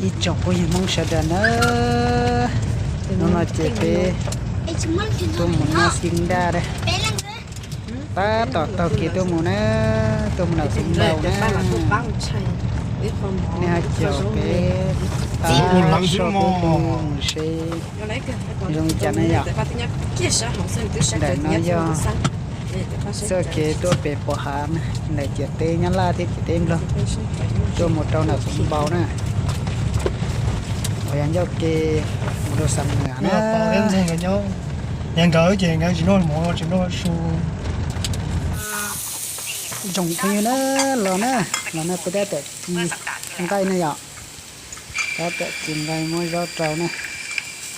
Ib tsoom phooj ywg Hmoob sawv daws na, hnub no ces peb tuaj mus noj xib ntaj na. Tab tom taug kev tuaj mus na, tuaj mus nram Xeev Laus na. Nej ho caum peb tab tom tuaj mus seb zoo li cas na yom. Ntawm no yog txoj kev tuaj pem pos hav na, ntawm ciam teb Nyab Laj thiab ciam teb Nplog, tuaj mus rau nram Xeev Laus na. Uas yog ncauj ke mus rau Xam Nuas na. Yog nkawd ces nkawd tsis noj mov tsis noj su. Tsoom phooj ywg na, los na, los na peb tab tom ci nqaij na yom. Tab tom ci nqaij muab zaub rau na,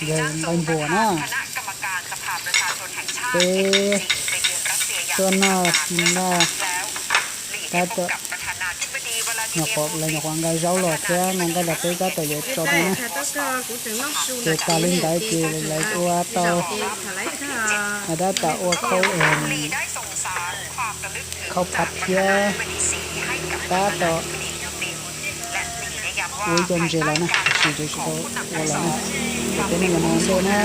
yog nqaij npuas na. Peb tuaj noj ci nqaij, tab tom nyuam qhuav, lawv nyuam qhuav nqa zaub los thiab nqa nqaij los peb tab tom yuav tso rau na. Ces tas li ntawd ces lawv ua tau, lawv tab tom ua khaub, khaub phab thiab tab tom ua ib co ntses los na, tab sis tseem tsis tau ua los na. Ces peb no yuav mus ua ntej na,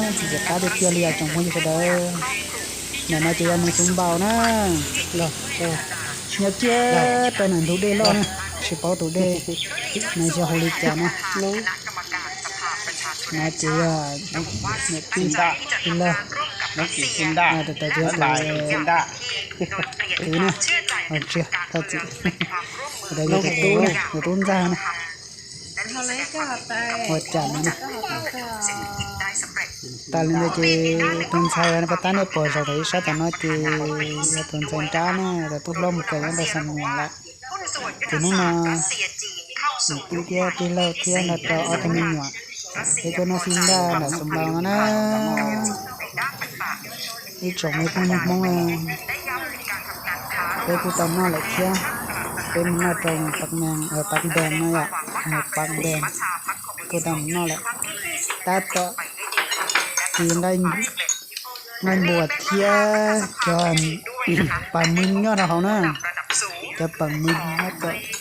ntxim qab tiag tiag li os tsoom phooj ywg sawv daws. Ntawm no ces yog mus Xeev Laus na, nyob kiag rau ntawm ntug dej loj na, tsis paub tus dej no yog hu li cas na. No ces yog niam tij, tij laug, tus tau ces yog tus kwv na, ntsia thaj txim, tus tau yog tus tub na, tus tub ntxawg na. Ua cas no na. Tas li ntawd ces tus ntxhais no pas tab nej pom zaum ntawm ib sab tom no ces yog tus ntxhais nrab na, tus tub hlob mus kawm nyob rau Xam Nuas lawm. Ces hnub no niam tij thiab tij laug thiab nrog rau ob tug me nyuam, peb tuaj noj xib ntaj nram Xeev Laus no na. Ib tsoom me phooj ywg Hmoob, peb kuj tau noj lawm thiab. Peb mus noj rau Pas Npees no yom, Pas Npees kuj tau mus noj lawm. Tab tom ci nqaij npuas thiab cov pas mws nyob rau hauv na. Cov pas mws,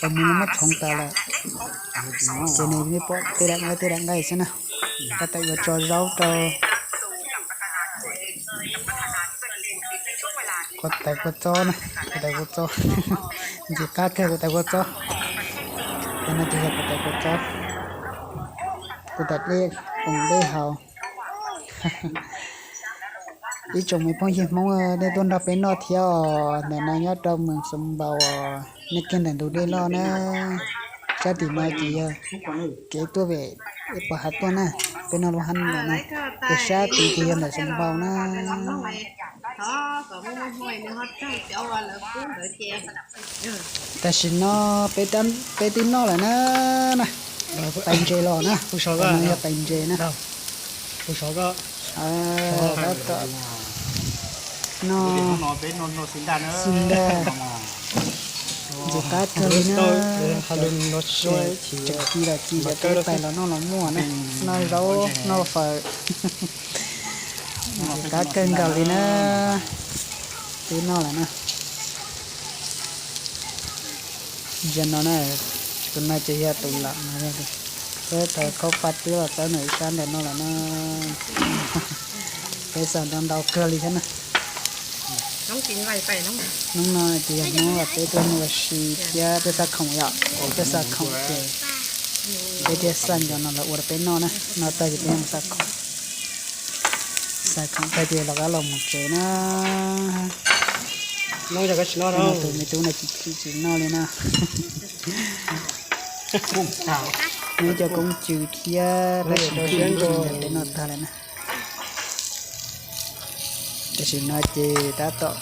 pas mws no muab tshoov tas lawm. Ces nws pom tej daim nqaij tej daim nqaij xwb na. Tab tom yuav tso zaub rau kuv tais kua txob na, kuv tais kua txob. Ntxim qab kawg kuv tais kua txob. Cov no ces yog kuv tais kua txob, kuv tais dej, poom dej haus. Ib tsoom me phooj ywg Hmoob, nej tuaj nrog peb noj thiab os. Ntawm no nyob rau Mees Xeev Npaus os, nyob kiag ntawm ntug dej loj na. Sab tim no ces yog kev tuaj pem pos hav tuaj na. Peb noj lub hab ntawm no, ces sab tid ces yog ntawm Xeev Npaus na. Tam sim no peb twb noj lawm na, na, tais ntses los na, no yog tais ntses na. Tab tom noj xib ntaj, ntxim qab kawg li na. Tseem ci los ci, cov teb pais los noj los muaj na, noj zaub noj faws. Ntxim qab kawg nkaus li na. Twb noj lawm na. Zaum no na, tus no ces yog tus lam no, peb thaum khaub paj twb los txawb nws ib sab ntawm no lawm na. Peb xav ntau ntau kawg li thiab na. Hnub no ces yog hnub uas peb tuaj mus ua si thiab peb xav khoom yom, peb xav khoom ces peb thiaj xav cov no los ua rau peb noj na, noj tag ces peb mus xav khoom. Xav khoom tag ces los kab los mus tsev na. Tus me tub no tsis chim tsis noj li na. Nws cov koob cw thiab tab sis nws tsis noj tag li na. Tam sim no ces tab tom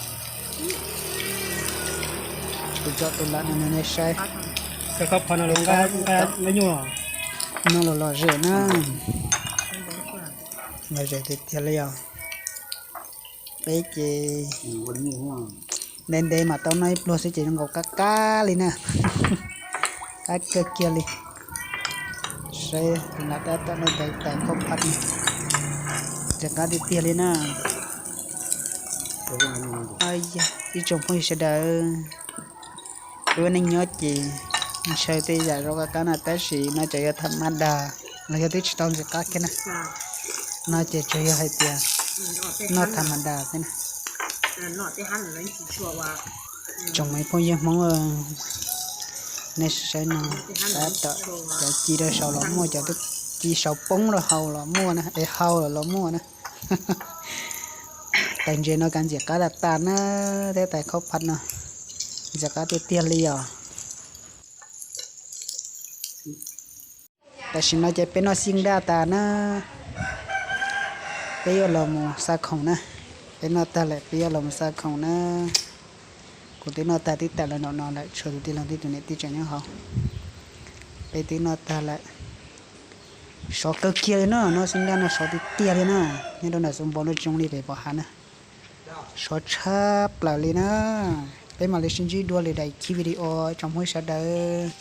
kuv tso tus lam no nej saib. Noj los lom zem na. Lom zem tiag tiag li os. Peb ces ntev ntev mas tau noj ib pluag xwb ces zoo nkaus qab qab li na. Qab kawg kiag li. Saib tus lam tab tom noj tais khaub paj, ntxim qab tiag tiag li na. Ib tsoom phooj ywg sawv daws, peb ua neej nyob ces Ntshaw tej yam zoo qab qab no tab sis no ces yog tham ma das, los yog twb tsis tau ntxim qab kiag na. No ces tsuas yog hais tias noj tham ma das xwb na. Tsoom me phooj ywg Hmoob, nej saib no, tab tom cov ci rau saud los muaj, cov twb ci saud poob rau hauv los muaj na, es hau los los muaj na. Tais ntses no kav ntxim qab tas tas na, thiab tais khaub phaj no ntxim qab tiag tiag li os. Tam sim no ces peb noj xib nraj tas na, peb yuav los mus xa khoom na. Peb noj tag lawm peb yuav los mus xa khoom na. Kuv twb noj tag tib tag los nraum no lawm, tshuav tus tij laug thiab tus niam tij tseem nyob hauv. Peb twb noj tag lawm. Sov kawg kiag li na, noj xib nraj no sov tiag tiag li na. Nyob rau nram Xus Npos no tsis zoo li pem Pov Hav na. Sov tshaj plaws li na. Peb mam li sib ntsib dua lwm daim video tsoom Hmoob sawv daws.